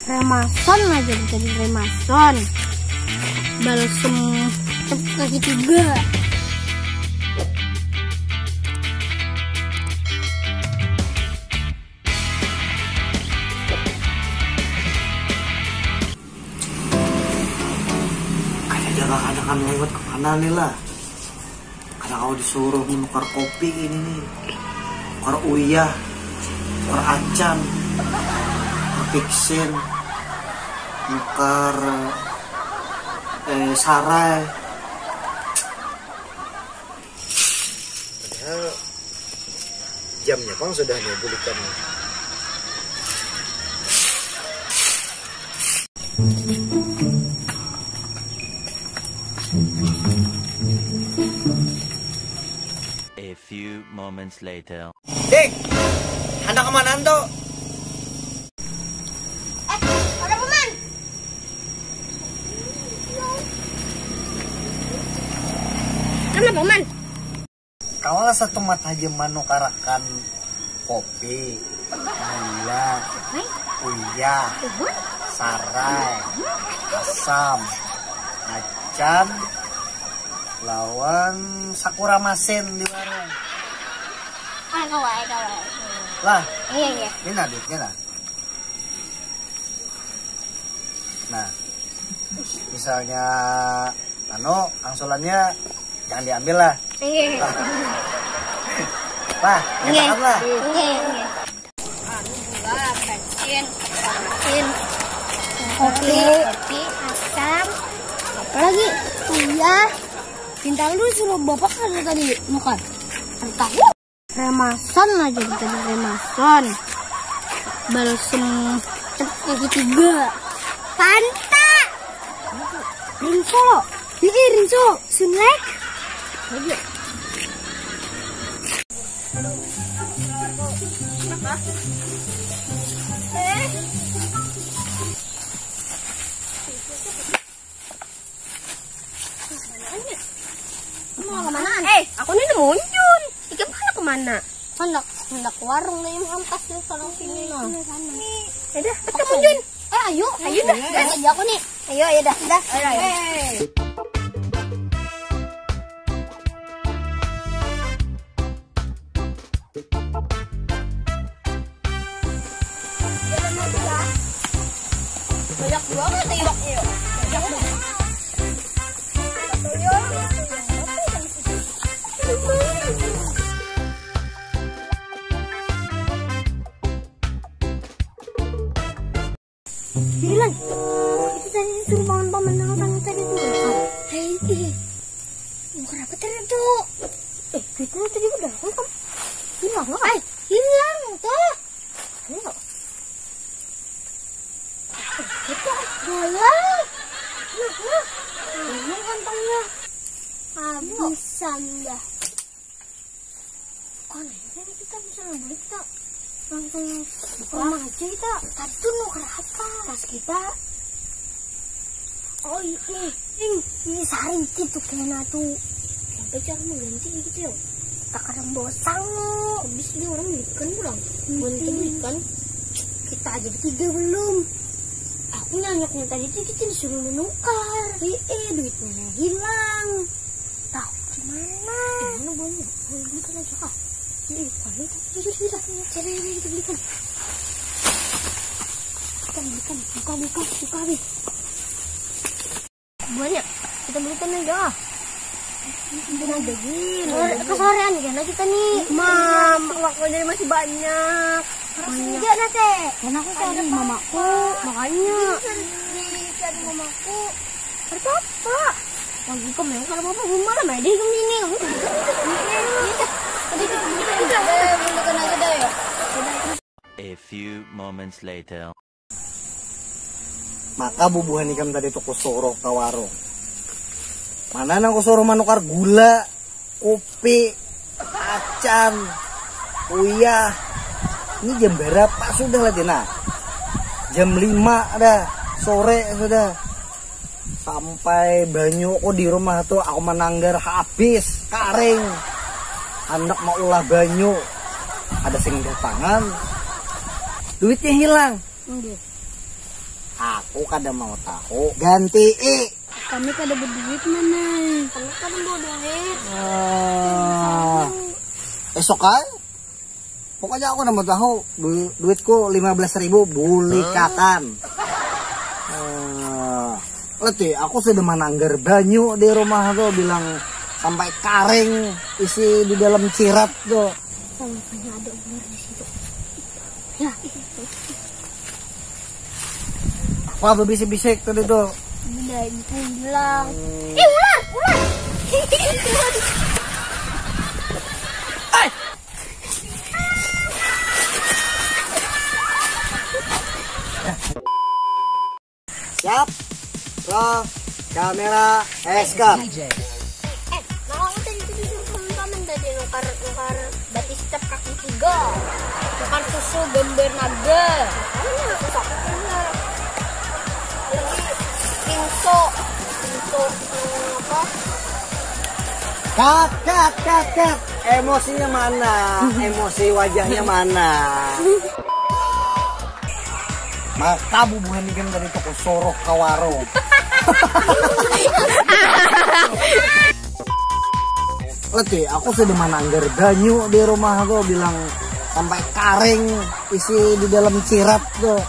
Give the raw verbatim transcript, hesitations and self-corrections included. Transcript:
Remason aja tadi, remason. Balsem kaki tiga. Ada jalan, ada kan lewat kemana nih lah? Kada kawa disuruh menukar kopi ini nih. Nukar uyah, nukar acan, nukar piksin, nukar eh, sarai. Padahal jamnya pang sudah nih bulikan. A few moments later. Dek, handak kemana tu? Eh, ada paman. Mana paman? Kawalah satumat haja manukarakan kopi, gula, uyah, sarai, asam, acan, lawan sakura masin di warung. Ah, kawa, kawa. Lah, iya, iya. Ini nah duitnya nah. Nah, misalnya anu, angsulannya jangan diambil lah. Iya. Lah, iya. Lah. Iya, iya. Anu, gula, bensin, bensin. Kopi. Kopi, asam. Apa lagi? Uyah. Bintang lu suruh bapak kan tadi makan. Tahu. Remason aja kita di remason. Balsem kaki tiga. Panta. Rinso. Ii, Rinso. Sunlek. Aja. Mau kemana? Eh, aku ni nemu Unjun. Ikam mana kemana? Hendak hendak warung nih, makan pas nih kalau sini nah. Udah, kita Unjun. Eh, ayo. Ayo dah. Gas aja aku nih. Ayo, ayo dah, dah. Ayo, ayo. Banyak banget iwaknya. Bilang, itu tadi suruh paman-paman nang tadi itu. Hai, ih. Mau kenapa tadi tuh? Eh, duitnya tadi udah kan? Hilang lah. Hai, hilang tuh. Ayo. Itu bola. Nah, nah. Ini kantongnya. Habisan dah. Anehnya nih, kita bisa ngambil, kita langsung ke rumah aja kita. Tadi tuh mau kenapa? Pas kita, oh, ini, ini, ini sari gitu kena tuh. Sampai cara mengganti gitu ya. Tak kadang bosang. Habis dia orang belikan pulang. Bukan kita belikan. Kita aja bertiga belum. Aku nyanyaknya tadi tuh kita disuruh menukar. Iya, duitnya hilang. Tahu di mana? Di mana buahnya? Buah belikan aja kah? Iya, buahnya itu. Sudah, sudah, sudah. Cari, cari, kita belikan. Kita belikan. Buka, buka, buka, Bi. Buahnya. Kita belikan aja. Belikan aja, Bi. Sore, kesorean kena kita nih. Mam, waktu jadi masih banyak. Orang senja nah, Teh. Karena aku cari mamaku, makanya. Cari, cari mamaku. Ada apa? Lagi kau main kalau apa rumah lah, main deh kau ini. Udah, udah, udah. Udah, udah, udah. A few moments later. Maka bubuhan ikam tadi tuh kusuruh ke warung. Mana nang kusuruh manukar gula, kopi, acan, uyah. Ini jam berapa sudah lah, Dina? Jam lima dah sore sudah. Sampai banyu aku di rumah tuh aku menanggar habis, karing. Anak mau ulah banyu. Ada sing datangan. Duitnya hilang. Nggih. Aku kada mau tahu. Ganti i. Kami kada berduit mana? Kami kada mau duit. Ah, esok aja. Pokoknya aku nambah tahu du- duitku lima belas ribu bulikakan. Eh, letih, aku sudah mananggar banyu di rumah tuh, bilang sampai karing isi di dalam cirat tuh. Kalau punya ada ular di situ. Ya, Apa bebisik-bisik tadi tuh? Bunda ibu bilang, ih ular, ular. Siap. Roll. Kamera. Action. Eh, nah aku tadi tuh disuruh teman-teman tadi nukar nukar batis cap kaki tiga, nukar susu gambar naga. Mana aku sakit bener. Lagi pinso, pinso eh, apa? Cut, cut, cut, cut. Emosinya mana? Emosi wajahnya mana? Maka bubuhan ikan dari toko soroh ke warung. Letih, aku sudah mananggar banyu di rumah aku, bilang sampai karing isi di dalam cirat tuh.